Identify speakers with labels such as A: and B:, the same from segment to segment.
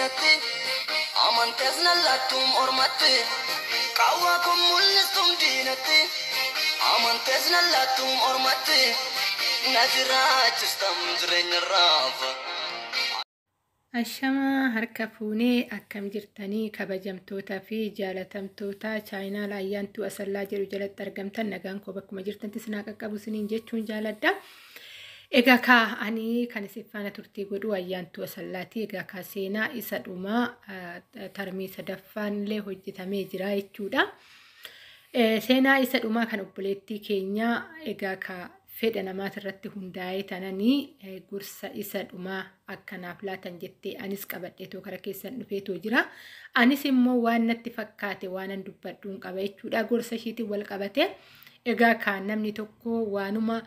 A: diinatti, amantees nan laattuum ormatti, qaawwaa kun mul'istuum diinatti, amantees nan laattuum ormatti, na jiraachistam jireenya raafa.
B: Ashamaa, harka fuunee, akkam jirtanii? Kabajamtootaa fi jaalatamtoota chaayinaal Ayyaantuu Asallaa jedhu jalatti argamtan, nagaan koo bakkuma jirtantti isin qaqqabu isiniin jechuun jaaladha. Egaa kaa, ani kan isin faana turtii godhu Ayyaantuu Asallaati. Egaa kaa, seenaa isa dhumaa tarmii sadaffaan illee hojjetamee jira jechuudha. Seenaa isa dhumaa kan obboleettii keenyaa, egaa kaa, fedha namaatirratti hundaa'ee tananii gorsa isa dhumaa akkanaaf laatan jettee anis qabadheetoo kara keessan dhufeetoo jira. Anis immoo waan natti fakkaate waanan dubbadhuun qaba jechuudha. Gorsa ishiitiin wal qabate. Egaa kaan, namni tokko waanuma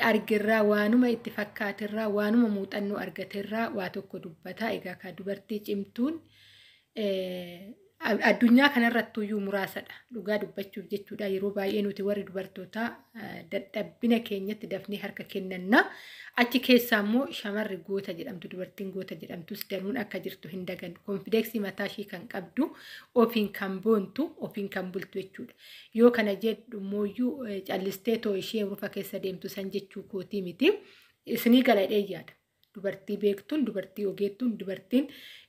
B: argirraa, waanuma itti fakkaatirraa, waanuma muuxannoo argaterraa waa tokko dubbata. Egaa kaa, dubartii cimtuun addunyaa kanarrattuyyuu muraasadha. Dhugaa dubbachuuf jechuudha. Yeroo baay'ee nuti warri dubartootaa dadhabbina keenyatti dafnee harka kennanna. Achi keessaa immoo shamarri goota jedhamtu, dubartiin goota jedhamtus danuun akka jirtu hin dagannu. Confidence mataa ishii kan qabdu, ofiin kan boontu, ofiin kan bultu jechuudha. Yoo kana jedhu immooyyuu callistee too ishee rufa keessa deemtu san jechuu kootii miti. Isinii gala yaada. Dubartii beektuun, dubartii ogeettuun, dubartiin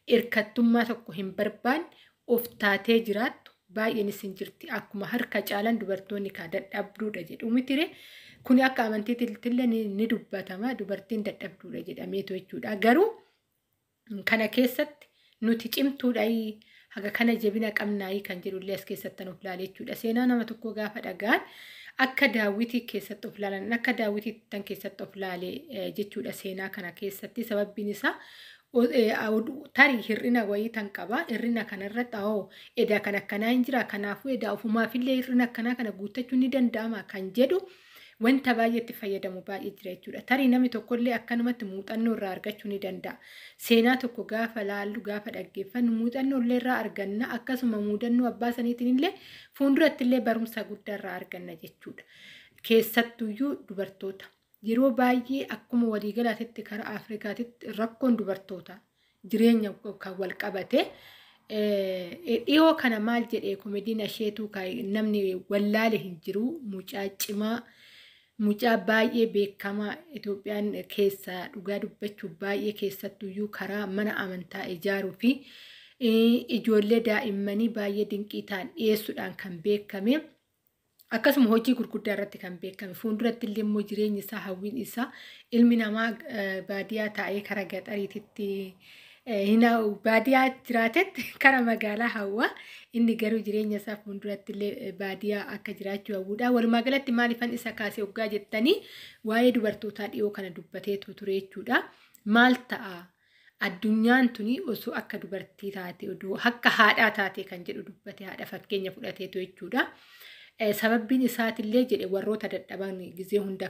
B: hirkattummaa tokko hin barbaanne, of taatee jiraattu baay'een isin jirti. Akkuma harka caalan dubartoonni kaa dadhabduudha jedhu mitire. Kuni akka amantiitillee ni dubbatama. Dubartiin dadhabduudha jedhameetu jechuudha. Garuu kana keessatti nuti cimtuudha, haga kana jabina qabnaayii kan jedhullee as keessatti of ilaale jechuudha. Seenaa nama tokkoo gaafa dhagaan akka daawwitii keessatti of ilaalan, akka daawwitii tan keessatti of ilaale jechuudha seenaa kana keessatti. Sababbiin isaa tarii hir'ina wayii tan qaba. Hir'ina kanarratti ahoo edaa kan akkanaa hin jira, kanaafuu edaa ofumaafillee hir'ina akkanaa kana guuttachuun ni danda'ama kan jedhu wanta baay'eetti fayyadamu baay'ee jira jechuudha. Tarii namni tokkollee akkanumatti muuxannoo irraa argachuu ni danda'a. Seenaa tokko gaafa laallu, gaafa dhaggeeffannu, muuxannoo illee irraa arganna. Akkasuma muudannoo abbaa saniitiin illee fuulduratti illee barumsa guddaa irraa arganna jechuudha. Keessattuyyuu dubartoota. Yeroo baay'ee akkuma waliigalaatitti karaa Afrikaatitti rakkoon dubartoota jireenya kan wal qabate. Dhiyoo kana maal jedhee komediin asheetuu namni wallaale hin jiru, mucaa cimaa, mucaa baay'ee beekamaa Itoophiyaan keessaa, dhugaa dubbachuuf baay'ee keessattuyyuu karaa mana amantaa ijaaruu fi ijoollee daa'immanii baay'ee dinqii ta'an dhiyeessuudhaan kan beekame. Akkasuma hojii gurguddaa irratti kan beekame, fuulduratti illee immoo jireenyi isaa, hawwiin isaa, ilmi namaa baadiyyaa taa'ee kara gaxariititti, baadiyyaa jiraatetti kara magaalaa hawwa. Inni garuu jireenya isaa fuulduratti illee baadiyyaa akka jiraachuu hawwuudha. Walumaa galatti maaliifan isa kaasee hoggaa jettanii, waa'ee dubartootaa dhiyoo kana dubbateetu ture jechuudha. Maal ta'a? Addunyaan tuni osoo akka dubartii taate, akka haadhaa taate kan jedhu dubbate, haadha fakkeenya fudhateetu jechuudha. Sababbiin isaatillee jedhe, warroota dadhaban gizee hunda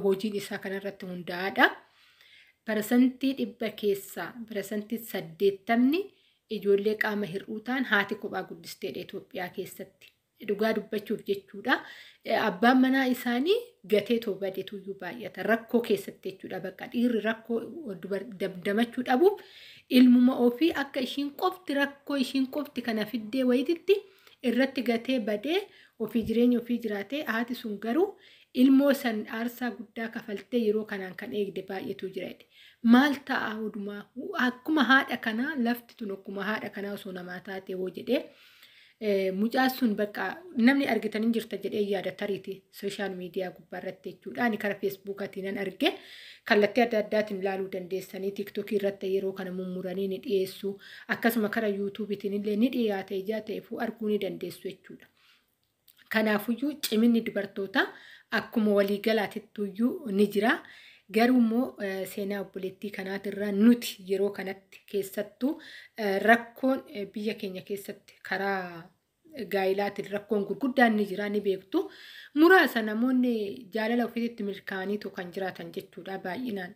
B: hojiin isaa kanarratti hundaa'aadha. 100% keessaa 80% ijoollee qaama hir'uu ta'an haati kophaa guddisteedha Itoophiyaa keessatti. Dhugaa dubbachuuf jechuudha. Abbaan manaa isaanii gatee too badeetuyyuu baay'ata. Rakkoo keessatti jechuudha. Bakka dhiirri rakkoo damdamachuu dhabuuf ilmuma ofii akka ishiin qofti rakkoo ishiin qofti kana fiddee wayititti irratti gatee badee ofii jireenya ofii jiraatee, haati sun garuu ilmoo san aarsaa guddaa kafaltee yeroo kanaan kan eegde baay'eetu jira. Maal ta'a odumaa akkuma haadha kanaa, lafti tun akkuma haadha kanaa osoo namaa taate hoo jedhee. Mucaan sun bakka namni argitanii jirta jedhee yaada, tariiti social media gubbaarratti jechuudha. Ani karaa Facebookaatiin nan arge, kallattii adda addaatiin ilaaluu dandeessanii, TikTokii irratti yeroo kana mummuranii ni dhiyeessu. Akkasuma karaa YouTubeiitiin illee ni dhiyaata, ijaa ta'eefuu arguu ni dandeessu jechuudha. Kanaafuyyuu ciminni dubartootaa akkuma waliigalaatittuyyuu ni jira. Garuu immoo seenaa obboleettii kanaatirraa nuti yeroo kanatti keessattuu rakkoon biyya keenya keessatti karaa gaa'ilaatiin rakkoon gurguddaan ni jira, ni beektu. Muraasa namoonni jaalala ofiitti milkaa'aniitu kan jiraatan jechuudha baay'inaan.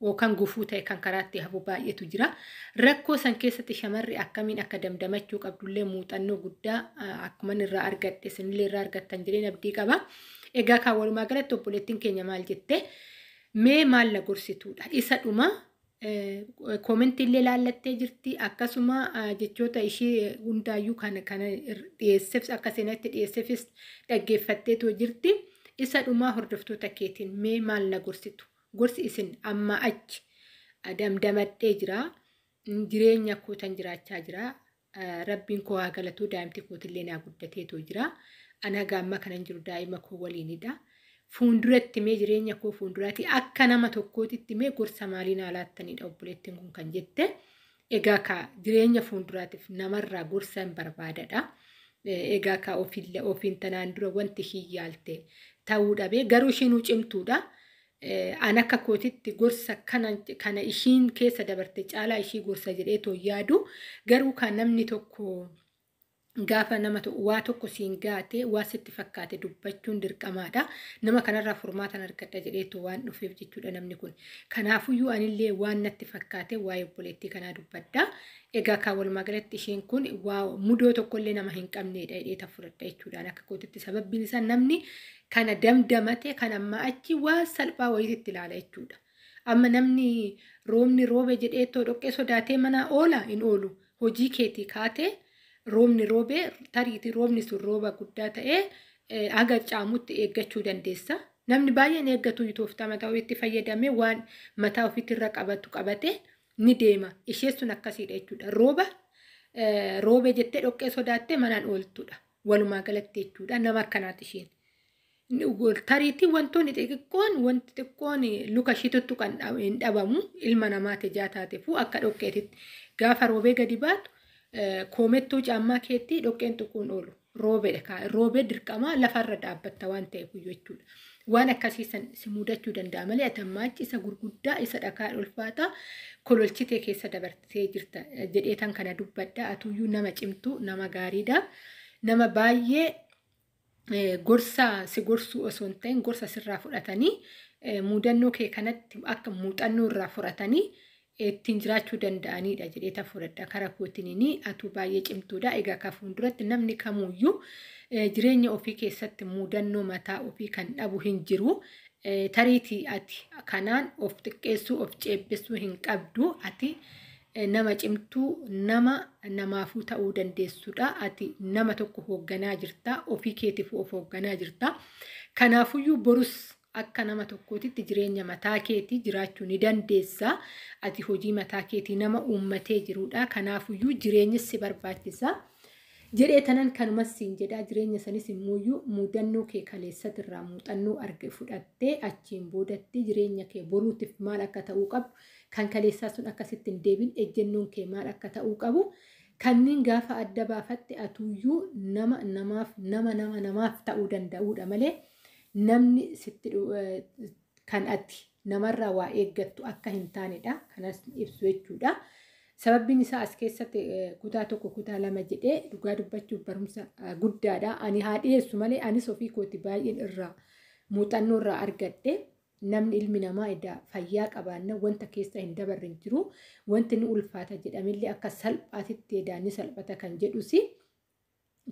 B: Yookaan gufuu ta'e kan karaatti hafu baay'eetu jira. Rakkoo san keessatti shamarri akkamiin akka damdamachuu qabdullee muuxannoo guddaa akkuma irraa argadhe isinillee irraa argattan jedheen abdii qaba. Egaa kan walumaa galatti obboleettiin keenya maal jette? Mee maal na gorsituudha? Isa dhuma Koomentii illee laallattee jirti. Akkasuma jechoota ishee hundaayyuu kana dhiyeesseef akka seenatti dhiyeesseefis dhaggeeffatteetoo jirti. Isa dhumaa hordoftoota keetiin mee maal na gorsitu? Gorsi isin amma achi damdamadhee jira. Jireenya kootan jiraachaa jira. Rabbiin koo haa galatu, daa'imti kootillee naa guddateetoo jira. Ani haga ammaa kanan jiru daa'ima koo waliinidha. Fuulduratti mee jireenya koo fuulduraatti akka nama tokkootitti mee gorsa maalii naa laattanidha obboleettiin kun kan jette. Egaa ka jireenya fuulduraatiif namarraa gorsa hin barbaadadha. Egaa ka ofiin tanaan dura wanti hin yaalte ta'uu dhabee garuu ishiinuu cimtuudha. An akka kootitti gorsa kana ishiin keessa dabarte caalaa ishii gorsa jedheetoo yaadu, garuu kan namni tokko gaafa nama waa tokko siin gaate waa sitti fakkaate dubbachuun dirqamaadha. Nama kanarraa furmaatan argadha jedheetoo waan dhufeef jechuudha namni kun. Kanaafuyyuu anillee waan natti fakkaate waa'ee obboleettii kanaa dubbadha. Egaa kan walumaa galatti isheen kun waa mudoo tokkollee nama hin qabneedha jedhee fudhadha jechuudha. Akka kootitti sababbiin isaa namni kana damdamate kan amma achi waa salphaa wayiitti ilaala jechuudha. Amma namni roobni roobe jedheetoo dhoqqee sodaatee mana oola hin oolu. Hojii keetii kaatee roobni roobee tariitii roobni sun rooba guddaa ta'ee haga caamutti eeggachuu dandeessa. Namni baay'een eeggatu tooftaa mataa ofiitti fayyadamee waan mataa ofiitti irra qabatu qabate ni deema. Isheen sun akkasiidha jechuudha. Rooba roobee jettee dhoqqee sodaattee manaan ooltudha. Walumaa galatti jechuudha. Nama akkanaati isheen. Tariitii wantoonni xixiqqoon wanti xiqqoon luka ishii tuttuqan hin dhabamu. Ilma namaati ijaa taateefuu akka dhoqqeetitti gaafa roobee gadi baatu koomettuu caammaa keetti dhoqqeen tuquun oolu. Roobeedha. Roobee dirqamaa lafarra dhaabbatta waan ta'eef jechuudha. Waan akkasii si mudachuu danda'a malee ati ammaa achi isa gurguddaa isa dhakaa ulfaataa kololchitee keessa dabartee jirta jedheetan kana dubbadha. Atuyyuu nama cimtuu, nama gaariidha. Nama baay'ee gorsa si gorsuu osoo hin ta'in gorsa sirraa fudhatanii mudannoo kee kanatti akka muuxannoo irraa fudhatanii ittiin jiraachuu danda'anidha jedheeta fudhadha. Karaa kootiin atuu baay'ee cimtuudha. Egaa ka fuulduratti namni kamuyyuu jireenya ofii keessatti mudannoo mataa ofii kan dhabu hin jiru. Tariitii ati kanaan of xiqqeessuu of ceebbisuu hin qabdu. Ati nama cimtuu, nama namaafuu ta'uu dandeessudha. Ati nama tokko hoogganaa jirta. Ofii keetiif of hoogganaa jirta. Kanaafuyyuu borus akka nama tokkootitti jireenya mataa keetii jiraachuu ni dandeessa. Ati hojii mataa keetii nama uummatee jirudha. Kanaafuyyuu jireenyi si barbaachisa. Jedhee tanan kanumas siin jedha. Jireenya sanis immoo mudannoo kee kaleessatirraa muuxannoo arge fudhattee achiin boodatti jireenya kee boruutiif maal akka ta'uu qabu, kan kaleessaa sun akkasitti hin deebin ejjennoon kee maal akka ta'uu qabu, kanneen gaafa adda baafatte atuyyuu nama namaaf nama nama namaaf ta'uu danda'uudha malee namni sitti kan ati namarraa waa eeggattu akka hin taanedha. Kanas ibsu jechuudha. Sababbiin isaa as keessatti kutaa tokko kutaa lama jedhee dhugaa dubbachuuf barumsa guddaadha. Ani haa dhiyeessu malee anis ofii kooti baay'een irraa muuxannoo irraa argadhe. Namni ilmi namaa edaa fayyaa qabaanna wanta keessa hin dabarre hin jiru. Wanti ni ulfaata jedhamillee akka salphaatitti edaa ni salphata kan jedhusi.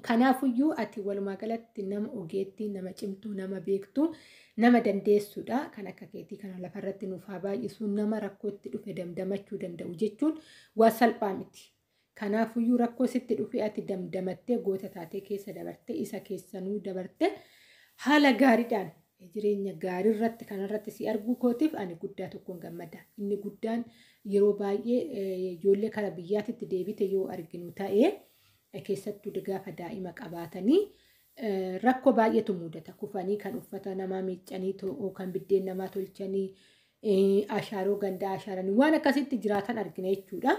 B: Kanaafuyyuu ati walumaa galatti nama ogeettii, nama cimtuu, nama beektuu, nama dandeessuudha. Kan akka keetii kana lafarratti nuuf haa baay'isu, nama rakkootti dhufe damdamachuu danda'u jechuun waa salphaa miti. Kanaafuyyuu rakkoo sitti dhufe ati damdamattee goota taatee keessa dabartee isa keessanuu dabarte haala gaariidhaan jireenya gaarii irratti kanarratti si arguu kootiif ani guddaa tokkoon gammada. Inni guddaan yeroo baay'ee ijoollee kara biyyaatitti deebite yoo arginu ta'ee keessattuu gaafa daa'ima qabaatanii rakkoo baay'eetu mudata. Kufanii kan uffata namaa miiccanii kan biddeen namaa tolchanii ashaaroo gandaa ashaaranii waan akkasitti jiraatan argina jechuudha.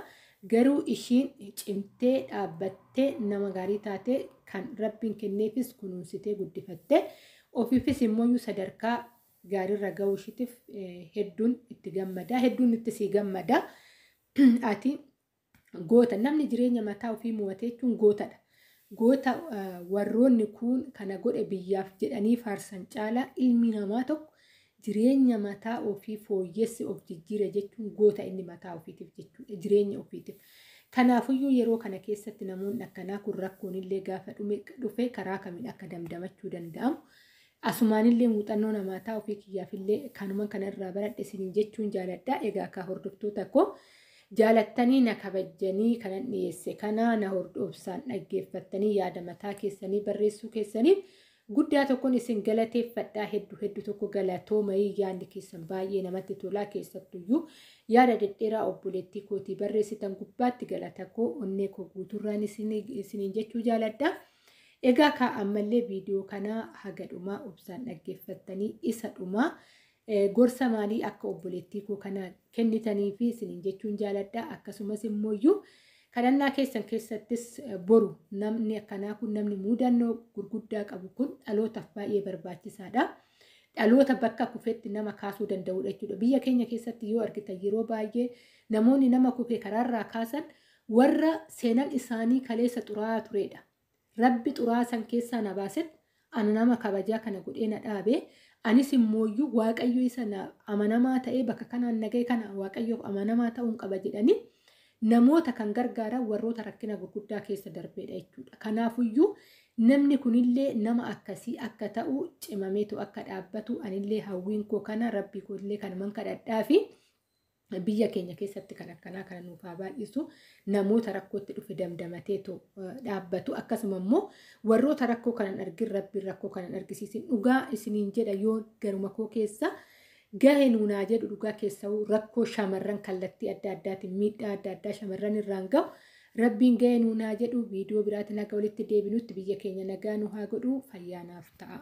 B: Garuu ishiin cimtee dhaabbattee nama gaarii taate kan rabbiin kenneefis kunuunsitee guddifattee ofiifis immoo sadarkaa gaariirra gahuu ishiitiif hedduun itti gammada. Hedduun itti sii gammada. Ati goota, namni jireenya mataa ofii mo'ate jechuun gootadha. Goota warroonni kun kana godhe biyyaaf jedhanii faarsan caalaa ilmi namaa tokko jireenya mataa ofii fooyyesse of jijjiire jechuun goota inni mataa ofiitiif jechuudha. Jireenya ofiitiif. Kanaafuyyuu yeroo kana keessatti namoonni akkanaa kun rakkoon illee gaafa dhufe karaa kamiin akka damdamachuu danda'amu Asumaanillee muuxannoo namaa ta'a, ofii kiyyaafillee kanuma kanarraa baradhe isiniin jechuun jaaladha. Egaa akka hordoftoota koo jaalattanii na kabajjanii kanan dhiyeesse kana na hordofsaan dhaggeeffattanii yaada mataa keessanii barreessuu keessaniif guddaa tokkoon isin galateeffadhaa. Hedduu hedduu tokko galatoomayii, yaadni keessan baay'ee namatti tolaa. Keessattuyyuu yaada dhedheeraa obboleettii kootii barreessitan gubbaatti galata koo onnee koo guutuurraan isiniin jechuu jaaladha. Egaa kaa ammallee viidiyoo kanaa haga dhumaa obsaan dhaggeeffattanii isa dhumaa gorsa maalii akka obboleettii koo kana kennitanii fi isiniin jechuun jaaladha. Akkasumas immoo kadhannaa keessan keessattis boru namni akkanaa kun, namni muudannoo gurguddaa qabu kun dhalootaaf baay'ee barbaachisaadha. Dhaloota bakka kufetti nama kaasuu danda'udha jechuudha. Biyya keenya keessatti yoo argitan yeroo baay'ee namoonni nama kufe karaarraa kaasan warra seenan isaanii kaleessa xuraa'aa turedha. Rabbi xuraa'aa san keessaa na baasetti ana nama kabajaa kana godhee na dhaabee, anis immooyyuu Waaqayyo isa amanamaa ta'ee bakka kanaan nagahee kana Waaqayyoof amanamaa ta'uun qaba jedhanii namoota kan gargaaran warroota rakkina gurguddaa keessa darbeedha jechuudha. Kanaafuyyuu namni kunillee nama akkasii akka ta'u, cimameetu akka dhaabbatu anillee hawwiin koo kana, rabbii koollee kanuman kadhadhaa fi biyya keenya keessatti kan akkanaa kana nuuf haa baay'isu, namoota rakkootti dhufe damdamateetu dhaabbatu. Akkasuma immoo warroota rakkoo kanan argin rabbiin rakkoo kanan argisiisin. Dhugaa isiniin jedha, yoo garuma koo keessa gahe nuunaa jedhu, dhugaa keessa rakkoo shamarran kallattii adda addaatiin miidhaa adda addaa shamarran irraan gahu rabbiin gahe nuunaa jedhu. Viidiyoo biraatiin akka walitti deebinutti biyya keenya nagaa nu haa godhu. Fayyaa naaf ta'a.